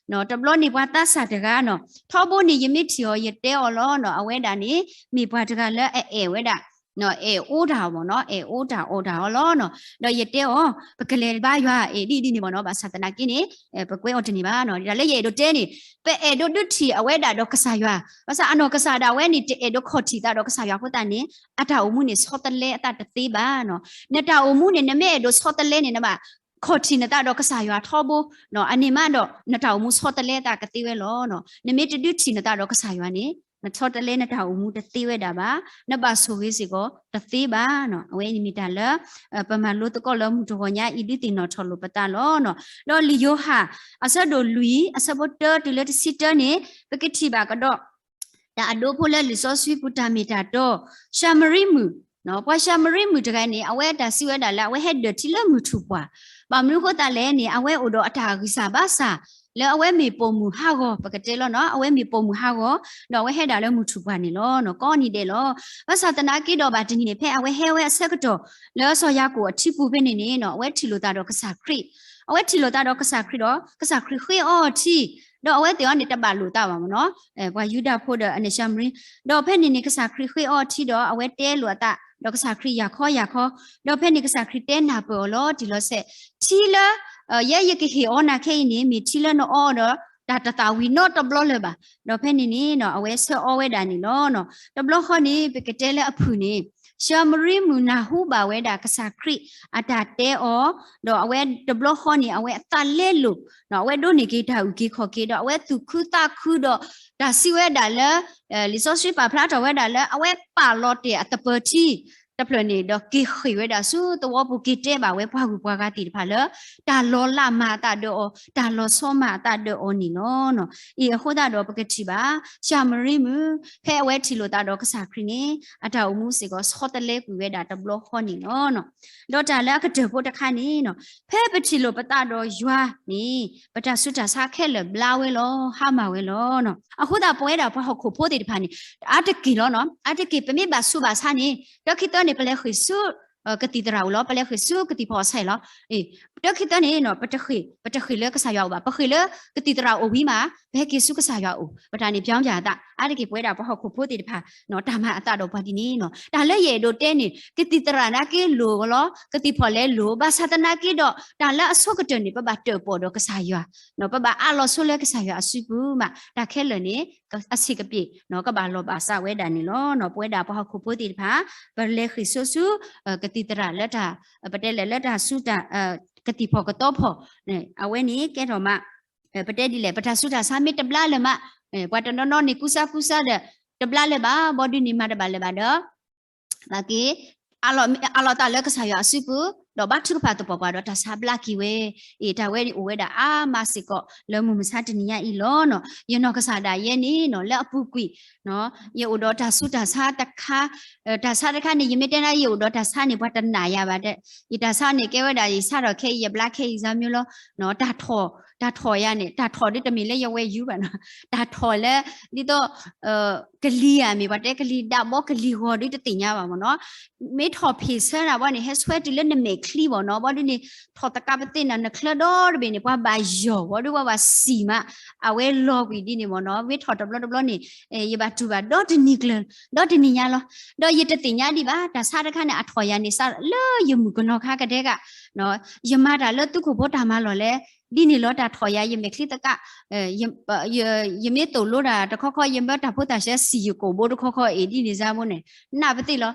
တဘျီန့ၣ်ပှၤသးစၢ်တဂၤန့ၣ် ထီဘိန့ၣ် ယမ့ၢ်ထံၣ်အီၤ ယတဲအီၤလီၤ. အဝဲဒၣ်န့ၣ် မ့ၢ်ပှၤတဂၤလၢအအဲၣ်ဝဲဒၣ် အဲၣ်အိၣ်တၢ်အီၤမ့ၢ်နီၤ, အဲၣ်အိၣ်တၢ်အီၣ်တၢ်အီလီၤ. ဒီးယတဲအီၤ ပကလဲၤဘါယွၤ အဲၣ်ဒ်ဒ်န့ၣ်မ့ၢ်နီၤ, ဘၣ်ဆၣ်သနာ်က့န့ၣ် ပကွဲအီၤတန့ၢ်ဘၣ်နီၤ. ဒ်လၢယအဲၣ်ဒိးတဲန့ၣ် ပအဲၣ်ဒိးဒုးထံၣ်အဝဲဒၣ်ဒီးကစၢ်ယွၤ, ဘၣ်ဆၣ်အနီၢ်ကစၢ်ဒၣ်ဝဲန့ၣ် တအဲၣ်ဒိးခီၣ်ထံးသးဒီးကစၢ်ယွၤအဃိသတးန့ၣ် အတၢ်အိၣ်မူန့ၣ် ဆီတလဲအသးတသ့ဘၣ်နီၤ. နတၢ်အိၣ်မူန့ၣ် နမ့ၢ်အဲၣ်ဒိးဆီတလဲန့ၣ် နဘၣ်ခီၣ်ထံးနသးဒီးကစၢ်ယွၤထီဘိ, အန့ၣ်မးဒီး နတၢ်အိၣ်မူဆီတလဲအသးကသ့ဝဲလီၤ. နမ့ၢ်တဒုးထံၣ်နသးဒီးကစၢ်ယွၤန့ၣ် နဆီတလဲနတၢ်အိၣ်မူတသ့ဝဲဒၣ်ဘၣ်, နဘၣ်ဆိၣ်ဂ့ၤစ့ၢ်ကီးတသ့ဘၣ်နီၤ. အဝဲအံၤန့ၣ်မ့ၢ်တၢ်လၢ ပမၤလိသကိးလၢမုၢ်တဂီၤညါအံၤ ဒုးသ့ၣ်နီၣ်ထီၣ်လိာ်ပသးလီၤ. ဒီးလံာ်ယိၤဟၣ် အဆၢဒိၣ်လွံၢ် အဆၢဖိတၢတုၤလၢတဆံတၢန့ၣ် ပကထံၣ်ဘၣ်ကဒီး တၢ်အဒိဖိလၢလံာ်စီဆှံပူၤတၢ်မ့ၢ်တၢ်တီ, ၡၤမရံမုၣ်, ပှၤၡၤမရံမုၣ်တဂၤန့ၣ် အဝဲတၢ်စံးဝဲဒၣ်လၢအဝဲဟဲဒၢၣ်ထံလၢမုၢ်ထူၣ်ပှၢ်, ဘၣ်မနုၤအဃိသတးလဲၣ်န့ၣ် အဝဲအိၣ်ဒီးအတၢ်ဂံၢ်စၢ်ဘါစၢ် လၢအဝဲမ့ၢ်ပိာ်မုၣ်ဟးဂီၤ ပကတဲလီၤနီၤ, အဝဲမ့ၢ်ပိာ်မုၣ်ဟးဂီၤ, ဒီးအဝဲဟဲဒၣ်လၢမုၢ်ထူၣ်ပှၢ်န့ၣ်လီၤ. ကိးနံၤဒဲးလီၤ. ဘၣ်ဆၣ်သနာ်က့ဒီးဘၣ်တနံၤန့ၣ် ဖဲအဝဲဟဲဝဲအဆၢကတီၢ် လၢစီၤယၤကိာ်အထံပူၤဖဲန့ၣ်န့ၣ် အဝဲထံၣ်လိာ်သးဒီးကစၢ်ခရံာ်, အဝဲထံၣ်လိာ်သးဒီးကစၢ်ခရံာ်ဒီး ကစၢ်ခရံာ်ဃ့အီထံ, ဒီးအဝဲသ့ၣ်အီၤန့ၣ်တဘၣ်လိာ်သးဘၣ်မ့ၢ်နီၤ, ပှၤယူဒၤဖိဒီးအန့ၣ်ၡၤမရံ, ဒီးဖဲန့ၣ်န့ၣ် ကစၢ်ခရံာ်ဃ့အီထံဒီး အဝဲတဲလိာ်အသး ဒီးကစၢ်ခရံာ်ယၤခီယၤခီ, ဒီးဖဲန့ၣ်ကစၢ်ခရံာ်တဲနၢ်ပၢၢ်အီၤလီၤတံၢ်လီၤဆဲး, ထံလၢ ယဲယကဟ့ၣ်အီနၤခဲအံၤန့ၣ် မ့ၢ်ထံလၢနအီဒီး တၢ်တသၣ်ဝံၤနီတဘျီလၢၤဘၣ်. ဒီးဖဲန့ၣ်န့ၣ် အဝဲဆၢအီဝဲဒၣ်န့ၣ်လီၤ. တဘျီဃီန့ၣ် ပကတဲလၢအဖုၣ်န့ၣ် ၡၤမရံမုၣ်နၢ်ဟူဘၣ်ဝဲဒၣ်ကစၢ်ခရံာ်အတၢ်တဲအီၤ, ဒီးအဝဲတဘျီဃီန့ၣ် အဝဲအသးလဲလိာ်, အဝဲဒိးန့ၢ်က့ၤတၢ်အုၣ်က့ၤခီၣ်က့ၤ ဒီးအဝဲသူၣ်ခုသးခုဒီး တၢ်စံးဝဲဒၣ်လၢ လံာ်စီဆှံပာ်ဖျါထီၣ်ဝဲဒၣ်လၢ အဝဲပာ်လီၤတဲာ်အသပၢၤထံ တဖျၢၣ်န့ၣ် ဒီးက့ၤဃ့ၢ်ဝဲဒၣ်ဆူသဝီပူၤ က့ၤတဲဘၣ်ဝဲပှၤဂုၤပှၤဂၤသ့ၣ်တဖၣ်လၢ တၢ်လီၤလးမၤအသးဒီးအီၤ, တၢ်လီၤဆီမၤအသးဒီးအီၤန့ၣ်လီၤ. အံၤအဃိသတးဒီးပကထံၣ်ဘၣ် ၡၤမရံမုၣ် ဖဲအဝဲထံၣ်လိာ်သးဒီးကစၢ်ခရံာ်န့ၣ် အတၢ်အိၣ်မူစ့ၢ်ကီးဆီတလဲကွံာ်ဝဲဒၣ်တဘျီဃီန့ၣ်လီၤ. ဒီးတၢ်လၢအကတၢၢ်ဖိတခါန့ၣ် ဖဲပထံၣ်လိာ်ပသးဒီးယွၤန့ၣ် ပတၢ်ဆူးတၢ်ဆါခဲလၢာ်ဘျါဝဲလီၤ, ဟါမၢ်ဝဲလီၤ. အဃိသတးပဝဲဒၣ်ပှၤဟီၣ်ခိၣ်ဖိသ့ၣ်တဖၣ်န့ၣ် အါတက့ၢ်လီၤနီၤ, အါတက့ၢ် ပမ့ၢ်ဘၣ်ဆူးဘၣ်ဆါန့ၣ် တၢခံသၢန့ၣ် ပလဲၤဃ့ၢ်ဆူ ကသံၣ်သရၣ်အိၣ်လီၤ, ပလဲၤဃ့ၢ်ဆူကသံၣ်ဖီၣ်အီၣ်ဆဲးလီၤ. တၢခံသၢန့ၣ် ပတဃ့ၢ်လၢကစၢ်ယွၤအိၣ်ဘၣ်, ပဃ့ၢ်လၢကသံၣ်သရၣ်အိၣ်ဝံၤမး ပဟဲက့ၤဆူကစၢ်ယွၤအိၣ်, ပတၢ်န့ၣ် ပျောင်းပြန်အသး အါတက့ၢ်ပဝဲဒၣ်ပှၤဟီၣ်ခိၣ်ဖိသ့ၣ်တဖၣ် တၢ်မၤအသးဒီးပှၤဒ်န့ၣ်နီၤ, တၢ်လၢယအဲၣ်ဒိးတဲန့ၣ် ကသံၣ်သရၣ်နာ်က့လိၤလီၤ, ကသံၣ်ဖီၣ်လဲၤလိၤ, ဘၣ်ဆၣ်သနာ်က့ဒီး တၢ်လၢအဆိကတၢၢ်န့ၣ် ပဘၣ်တၢၣ်ပီၣ်ဒီးကစၢ်ယွၤ, ပဘၣ်အးလီၤဆိလၢကစၢ်ယွၤအစုပူၤမး, တၢ်ခဲလၢာ်န့ၣ် အဆံးကပ့ၤ ကဘၣ်လီၤဘၣ်စးဝဲဒၣ်န့ၣ်လီၤ. ပဝဲဒၣ်ပှၤဟီၣ်ခိၣ်ဖိသ့ၣ်တဖၣ် ပလဲၤဃ့ၢ်ဆူဆူ ကသံၣ်သရၣ်လၢတၢ် ပတဲလဲၣ်လၢတၢ်ဆူးတၢ် ကသံၣ်ဖီၣ်ကသီဖီၣ် အဝဲန့ၣ်ကဲထီၣ်မး ပတဲဒ်လဲၣ် ပတၢ်ဆူးတၢ်ဆါမ့ၢ်တဘျါလၢၤမး, ပှၤတနီၤနီၤန့ၣ်ကူစါကူစါဒီး တဘျါလၢၤဘၣ်, ဘီဒုန့ၣ်မၤတဘၣ်လၢၤဘၣ်ဒီး ဘၣ်က့ၤ အးလီၤသးလၢကစၢ်ယွၤအစုပူၤ ဒီးဘါထုကဖၣ်သပှၢ်ပှၢ်ဒီးတၢ်ဆါဘျါက့ၤဝဲ, အ့ၣ် တၢ်ဝဲန့ၣ်အိၣ်ဝဲဒၣ်အါမးစ့ၢ်ကီး လၢမုၢ်မဆါတနံၤညါအံၤလီၤနီၤ. ယနီၢ်ကစၢ်ဒၣ်ယဲန့ၣ်နီၤ လၢအပူၤကွံာ် ယအိၣ်ဒီးတၢ်ဆူးတၢ်ဆါတခါ, တၢ်ဆါတခါန့ၣ် ယမ့ၢ်တဲဒၣ်ယအိၣ်ဒီးတၢ်ဆါန့ၣ် ပှၤတနာ်ယၤဘၣ်ဒီး ယတၢ်ဆါန့ၣ်ကဲဝဲဒၣ် ယဆါထီၣ်ခဲအံၤ ယဘျါခဲအံၤစ့ၢ်မ့ၢ်လီၤ. တၢ်ထီၣ်, တၢ်ထီၣ်ယၤန့ၣ် တၢ်ထီၣ်ဒ်တမ့ၢ်လၢယဝဲၢ်ယူၤဘၣ်နီၤ, တၢ်ထီၣ်လၢ ဒ်သိး ကလံၤဧါ မ့ၢ်ပှၤတဲကလံၤဒၣ်ဘီကလံၤဂီၤဒ်တသ့ၣ်ညါဘၣ်မ့ၢ်နီၤ, မ့ၢ်ထီၣ်ဖ့ၣ်ဆၢတၢ်ဘီန့ၣ် ဟဲဆွဲတုၤလၢနမဲာ်ချံဘၣ်နီၤ, ဘီဒုန့ၣ် ထီၣ်သကးပသ့ၣ်နၤ နချၢဒီတဘ့ၣ်န့ၣ် ပှၤဘၣ်ယီၢ် ဘီဒုပှၤဘၣ်စံၣ်မး အဝဲလီၤကွံာ်ဒ်န့ၣ်မ့ၢ်နီၤ, မ့ၢ်ထီၣ်တဘျီတဘျီန့ၣ် ယဘၣ်တူၢ်ဘၣ်ဒီတနံၤကျၢၤ ဒီတနံၤညါလီၤ. ဒီးယတသ့ၣ်ညါဒံးဘၣ် တၢ်ဆါတခါန့ၣ် အထီၣ်ယၤန့ၣ် စးလၢယမုၣ်ကနီၤခါကဒဲက ယမၤတၢ်လၢသုးခိၣ်ဖိတၢ်မၤလီၢ်လဲၣ်, ဒ်န့ၣ်လီၤ တၢ်ထီၣ်ယၤ ယမဲာ်ချံသကး, ယမ့ၢ်သိၣ်လိတၢ်တခီခီ ယမၢတၢ်ဖိတၢ်ဆဲးစံၣ်ယကိာ်ဘိတခီခီအံၤ ဒ်န့ၣ်စ့ၢ်မ့ၢ်န့ၣ် နၢ်ပသ့ၣ်လီၤ.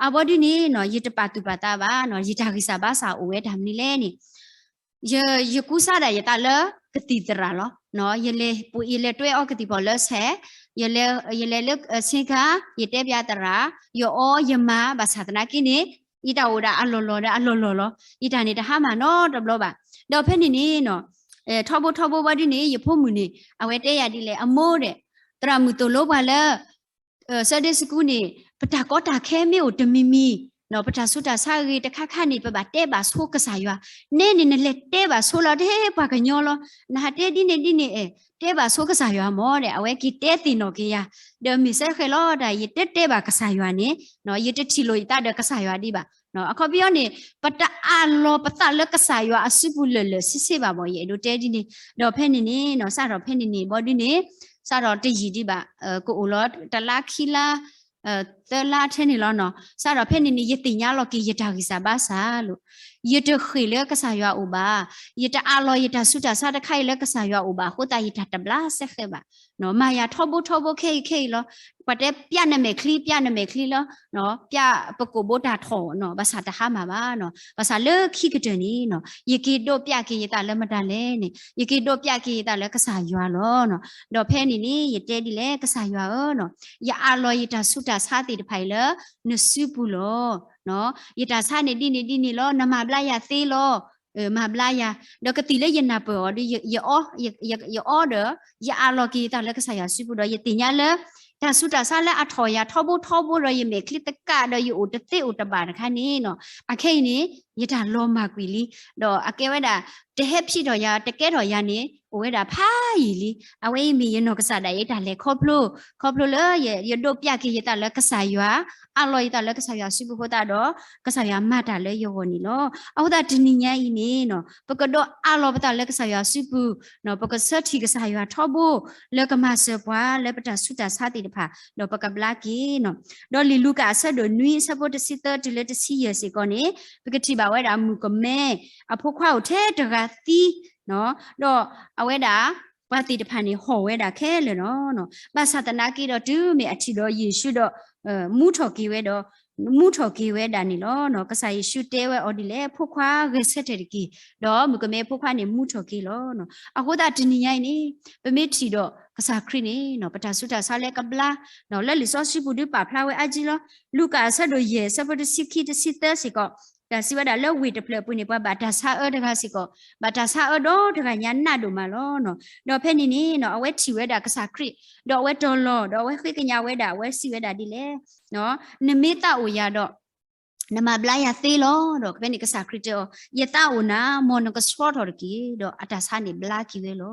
အဘီဒုန့ၣ် ယတပာ်သူၣ်ပာ်သးဘၣ်, ယတၢ်ဂံၢ်စၢ်ဘါစၢ်အိၣ်ဝဲတၢ်မနုၤလဲၣ်န့ၣ် ယကူစါဒၣ်ယသးလၢကသံၣ်သရၣ်လီၤ. ယလဲၤတွဲအီကသံၣ်ဖီၣ်လၢဆဲး, ယလဲၤလၢဆ့ကၤ ယတဲပျးသရၣ်, ယအီယမၤ ဘၣ်ဆၣ်သနာ်က့န့ၣ် ယတၢ်အိၣ်ဒၣ်အလီၢ်လီၢ်ဒီးအလီၢ်လီၢ်လီၤ. ယတၢ်န့ၣ်တဟါမၢ်နီတဘျီဘၣ်. ဒီးဖဲန့ၣ်န့ၣ် ထီဘိထီဘိဘီဒုန့ၣ် ယဖိမုၣ်န့ၣ် အဝဲတဲယၤဒ်လဲၣ် အမိၢ်ဒီး သရၣ်မုၣ်သိၣ်လိပှၤလၢ Sunday School န့ၣ် ပတၢ်ကီတၢ်ခဲမ့ၢ်အိၣ်တမံၤမံၤ ပတၢ်ဆူးတၢ်ဆါအဂ့ၤတခါခါန့ၣ် ပဘၣ်တဲဘၣ်ဆိကစၢ်ယွၤ, နဲန့ၣ်နလဲၤတဲဘၣ်ဆိလီၤ တဲပှၤကညီလီၤ, နဟးတဲဒ်န့ၣ်ဒ်န့ၣ် အဲ တဲဘၣ်ဆိကစၢ်ယွၤမၢ်ဒီး အဝဲက့ၤတဲသ့ၣ်နီၣ်က့ၤယၤ, ဒီးမ့ၢ်စဲဃဲလီၤတၢ် ယတတဲဘၣ်ကစၢ်ယွၤန့ၣ် ယတထံၣ်လိာ်ယသးဒီးကစၢ်ယွၤဒံးဘၣ်. အခီပညီန့ၣ် ပတအးလီၤပသးလၢကစၢ်ယွၤအစုပူၤလၢာ်လၢာ်ဆ့ဆ့ဘၣ်မၢ် ယအဲၣ်ဒိးတဲဒ်န့ၣ်, ဒီးဖဲန့ၣ်န့ၣ် စးထီၣ်ဖဲန့ၣ်န့ၣ် ဘီဒ်န့ၣ် စးထီၣ်တယံာ်ဒံးဘၣ်, ကအိၣ်လီၤတလါခံလါ သၢလါထဲန့ၣ်လီၤနီၤ, စးထီၣ်ဖဲန့ၣ်န့ၣ် ယသ့ၣ်ညါလီၤက့ၤယတၢ်ဂံၢ်စၢ်ဘါစၢ်လီၤ. ယတဃ့ၢ်လၢကစၢ်ယွၤအအိၣ်ဘၣ်, ယတအးလီၤယတၢ်ဆူးတၢ်ဆါတခါအံၤလၢကစၢ်ယွၤအအိၣ်ဘၣ်အဃိသတး ယတၢ်တဘျါစဲဃဲဘၣ်. မၤယၤထီဘိထီဘိခဲအံၤခဲအံၤလီၤ. ပှၤတဲပျဲနမဲာ်ချံ ပျဲနမဲာ်ချံလီၤ, ပျဲပကိာ်ဘိတၢ်ထီၣ်နီၤ ဘၣ်ဆၣ်တဟါမၢ်ဘၣ်နီၤ, ဘၣ်ဆၣ်လၢခံကတၢၢ်န့ၣ်နီၤ ယက့ၤဒိးပျဲက့ၤယသးလၢမတၤလဲၣ်န့ၣ် ယက့ၤဒိးပျဲက့ၤယသးလၢကစၢ်ယွၤလီၤ. ဒီးဖဲန့ၣ်န့ၣ် ယတဲဒ်လဲၣ် ကစၢ်ယွၤဧၢနီၤ, ယအးလီၤယတၢ်ဆူးတၢ်ဆါသ့ၣ်တဖၣ်အံၤလၢနစုပူၤလီၤ. ယတၢ်ဆါန့ၣ်ဒ်န့ၣ်ဒ်န့ၣ်လီၤ နမၤဘျါယၤသ့လီၤ. မၤဘျါယၤ, ဒီးကသံၣ်လၢယနၢ်ပၢၢ်အီၤဒီး ယအီဒီး ယအးလီၤက့ၤယသးလၢကစၢ်ယွၤစုပူၤဒီး ယသ့ၣ်ညါလၢ တၢ်ဆူးတၢ်ဆါလၢအထီၣ်ယၤထီဘိထီဘိဒီး ယမဲာ်ချံတကးဒီး ယအိၣ်တသ့အိၣ်တဘၣ်တခါန့ၣ်နီၤ အခဲအံၤန့ၣ် ယတၢ်လီၤမၢ်ကွံာ်လံ. ဒီးအကဲဝဲဒၣ် တဟဲဖံးထီၣ်ယၤ တကဲထီၣ်ယၤန့ၣ် အိၣ်ဝဲဒၣ်ဖးယံာ်လံ. အဝဲအံၤမ့ၢ်ယနီၢ်ကစၢ်ဒၣ်အံၤတၢ်လဲၤခီဖျိ, ခီဖျိလၢယဒိးပျဲက့ၤယသးလၢကစၢ်ယွၤ, အးလီၤယသးလၢကစၢ်ယွၤစုပူၤအဃိသတးဒီး ကစၢ်ယွၤမၤတၢ်လၢယဂီၢ်န့ၣ်လီၤ. အဃိသတးတနံၤညါအံၤန့ၣ်နီၤ ပကဒိးအးလီၤပသးလၢကစၢ်ယွၤစုပူၤ, ပကဆၢထံၣ်ကစၢ်ယွၤထီဘိ လၢကမၤစၢၤပှၤလၢပတၢ်ဆူးတၢ်ဆါသ့ၣ်တဖၣ် ဒီးပကဘျါက့ၤနီၤ. ဒီးလံာ်လူၤကၣ်အဆၢဒိၣ်နွံအဆၢဖိတဆံသၢတုၤလၢတဆံယဲၢ်စ့ၢ်ကီးန့ၣ် ပကထံၣ်ဘၣ်ဝဲဒၣ်မုၣ်ကမဲ အဖိခွါအိၣ်ထဲတဂၤသံ ဒီးအဝဲဒၣ် ပှၤသ့ၣ်တဖၣ်န့ၣ်ဟီၣ်ဝဲဒၣ်ခဲလၢာ်လီၤ. ဘၣ်ဆၣ်သနာ်က့ဒီးတုၤမ့ၢ်အထံၣ်ဒီးယ့ၣ်ၡူးဒီး မူထီၣ်က့ၤဝဲဒီး မူထီၣ်က့ၤဝဲဒၣ်န့ၣ်လီၤ. ကစၢ်ယ့ၣ်ၡူးတဲဝဲအီၤဒ်လဲၣ် ဖိခွါဂဲၤဆၢထၢၣ်တက့ၢ်, ဒီးမုၣ်ကမဲဖိခွါန့ၣ်မူထီၣ်က့ၤလီၤ. အဃိသတးတနံၤညါအံၤန့ၣ် ပမ့ၢ်ထံၣ်ဒီးကစၢ်ခရံာ်န့ၣ် ပတၢ်ဆူးတၢ်ဆါလၢကဘျါ လၢလံာ်စီဆှံပူၤဒုးပာ်ဖျါဝဲအါကံလီၤ. လူၤကၣ်အဆၢဒိၣ်ယဲၢ်အဆၢဖိတဆံခံတဆံသၢစ့ၢ်ကီး တၢ်စံးဝဲဒၣ်လၢဝ့ၢ်တဖျၢၣ်အပူၤန့ၣ် ပှၤဘၣ်တၢ်ဆါအၢတဂၤစ့ၢ်ကီး, ဘၣ်တၢ်ဆါအၢဒီတဂၤညါနးဒိၣ်မးလီၤ. ဒီးဖဲန့ၣ်န့ၣ် အဝဲထံၣ်ဝဲဒၣ်ကစၢ်ခရံာ်, ဒီးအဝဲတီၤလီၤ, ဒီးအဝဲဃ့ကညးဝဲဒၣ် အဝဲစံးဝဲဒၣ်ဒ်လဲၣ်, နမ့ၢ်သးအိၣ်ယၤဒီး နမၤဘျါယၤသ့လီၤ. ဒီးဖဲန့ၣ်ကစၢ်ခရံာ်တဲအီၤ ယသးအိၣ်နၤ, မ်နကဆှီထီၣ်တက့ၢ်. ဒီးအတၢ်ဆါန့ၣ်ဘျါက့ၤဝဲလီၤ.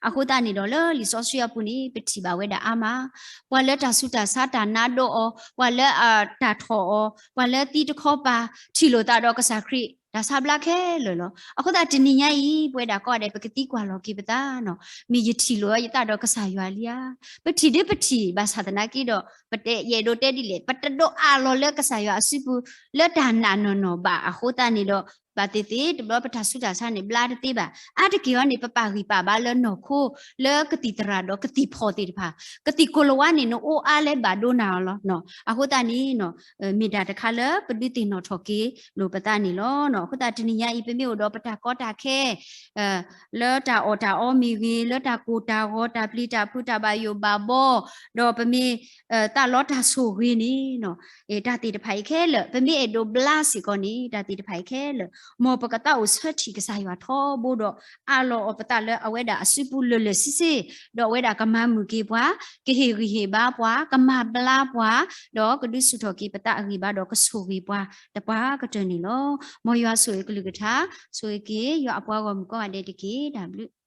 အဃိသတးန့ၣ်ဒီးလၢလံာ်စီဆှံအပူၤန့ၣ် ပထံၣ်ဘၣ်ဝဲဒၣ်အါမး ပှၤလၢတၢ်ဆူးတၢ်ဆါတၢ်နးဒိၣ်အီၤ, ပှၤလၢအတၢ်ထီၣ်အီၤ, ပှၤလၢသံတခီပၤ ထံၣ်လိာ်သးဒီးကစၢ်ခရံာ် တၢ်ဆါဘျါခဲလၢာ်လီၤ. အဃိသတးတနံၤညါအံၤ ပဝဲဒၣ်ကိးဂၤဒဲး ပကသံကွၢ်လီၤက့ၤပသးနီၤ, မ့ၢ်ယထံၣ်လိာ်ယသးဒီးကစၢ်ယွၤလံဧါ. ပထံၣ်ဒ်ပထံၣ် ဘၣ်ဆၣ်သနာ်က့ဒီး ပတဲယအဲၣ်ဒိးတဲဒ်လဲၣ် ပတဒိးအးလီၤလၢကစၢ်ယွၤအစုပူၤ လၢတၢ်နာ်နီၢ်နီၢ်ဘၣ်အဃိသတးန့ၣ်ဒီး ဘၣ်သ့ၣ်သ့ၣ်တဘျီပတၢ်ဆူးတၢ်ဆါန့ၣ် ဘျါတသ့ဘၣ်. အါတက့ၢ်အံၤန့ၣ် ပပာ်ဂံၢ်ပာ်ဘါလၢနီၢ်ခိ လၢကသံၣ်သရၣ်ဒီးကသံၣ်ဖီၣ်သ့ၣ်တဖၣ် ကသံၣ်ကိၢ်လၤဝါန့ၣ် နအိၣ်အါလဲၣ်ဘၣ်ဒိနၤအီၤလီၤ. အဃိသတးန့ၣ် မ့ၢ်တၢ်တခါလၢပဒုးသ့ၣ်နီၣ်ထီၣ်က့ၤလိာ်ပသးန့ၣ်လီၤ. အဃိသတးတနံၤညါအံၤ ပမ့ၢ်အိၣ်ဒီးပတၢ်ကီတၢ်ခဲ လၢတၢ်အီၣ်တၢ်အီမ့ၢ်ဂ့ၤ, လၢတၢ်ကိၢ်တၢ်ဂီၤ, တၢ်ပျံၤတၢ်ဖုး, တၢ်ဘၣ်ယိၣ်ဘၣ်ဘီ, ဒီးပမ့ၢ် သးလီတၢ်ဆိၣ်ဂ့ၤန့ၣ် တၢ်သ့ၣ်တဖၣ်အံၤခဲလၢာ် ပမ့ၢ်အဲၣ်ဒိးဘျါစ့ၢ်ကီးန့ၣ် တၢ်သ့ၣ်တဖၣ်အံၤခဲလၢာ် မ်ပကသးအိၣ်ဆၢထံၣ်ကစၢ်ယွၤထီဘိဒီး အးလီၤအီၤပသးလၢအဝဲဒၣ်အစုပူၤလၢာ်လၢာ်ဆ့ဆ့, ဒီးအဝဲဒၣ်ကမၤမုာ်က့ၤပှၤ, ကဟ့ၣ်ဂံၢ်ဟ့ၣ်ဘါပှၤ, ကမၤဘျါပှၤ, ဒီးကဒုးဆူၣ်ထီၣ်က့ၤပသးအဂံၢ်ဘါဒီးကဆိၣ်ဂ့ၤပှၤတပှၤကတၢၢ်န့ၣ်လီၤ. မ်ယွၤဆိၣ်ဂ့ၤကလုၢ်ကထါ, ဆိၣ်ဂ့ၤက့ၤယွၤအပှၤဂီၢ်မုၢ်ကိးဂၤဒဲးတက့ၢ်. တၢ်ဘျုး